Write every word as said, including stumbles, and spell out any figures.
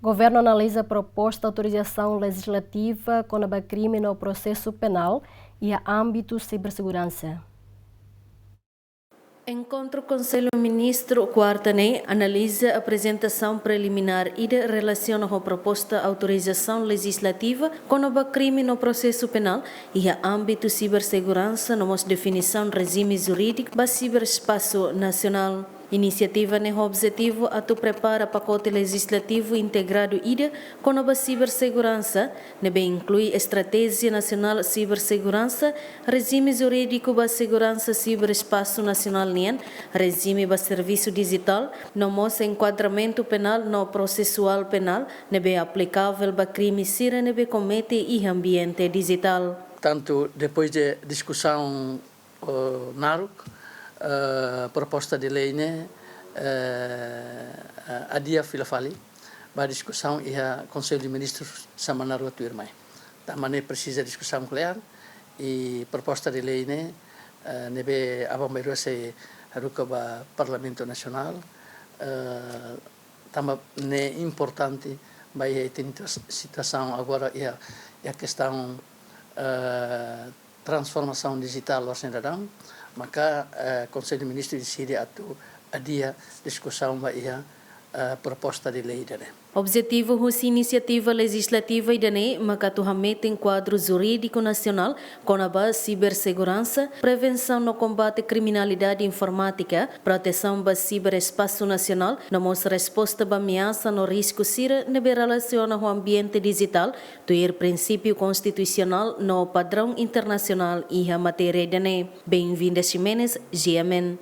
Governu analiza proposta autorizasaun lejizlativa kona-ba krime no prosesu penál iha ámbitu siberseguransa. Enkontru Konsellu Ministru kuarta ne'e analiza aprezentasaun preliminár ida relasiona ho proposta autorizasaun lejizlativa kona-ba krime no prosesu penál iha ámbitu siberseguransa no mós definisaun rejime jurídiku ba siberespasu nasionál. Inisiativa ne'e ho objetivu atu prepara pakote lejizlativu integradu ida kona-ba siberseguransa, ne'ebé inklui Estratéjia Nasionál Siberseguransa, rejime jurídiku ba seguransa siberespasu nasionál nian, rejime ba servisu dijitál, no mós enkuadramentu penál no prosesuál penál ne'ebé aplikavel ba krime sira ne'ebé komete iha ambiente dijitál. Tantu depois de diskusaun, eh, naruk, eh, proposta de lei ne'e, eh, adia fila fali ba diskusaun iha Konsellu de Ministrus semana rua tuirmai. Tanba ne'e presiza diskusaun kle'an, i proposta de lei ne'e, eh, ne'ebé aban-bainrua sei haruka ba Parlamentu Nasionál, eh, tanba ne'e importante ba iha ita-nia situasaun agora iha, iha kestaun, eh, transformasaun dijitál loron ne'e daudaun, maka, eh, Konsellu Ministru deside atu adia diskusaun ba iha, eh, proposta de lei ida-ne'e. Objetivu husi inisiativa lejizlativa ida-ne'e maka atu hametin kuadru jurídiku nasionál kona-ba siberseguransa, prevensaun no kombate kriminalidade informátika, protesaun ba siberespasu nasionál, no mós resposta ba ameasa no risku sira ne'ebé relasiona ho ambiente dijitál, tuir prinsípiu konstitusionál no padraun internasionál iha matéria ida-ne'e. Benvinda Ximenes, G M N.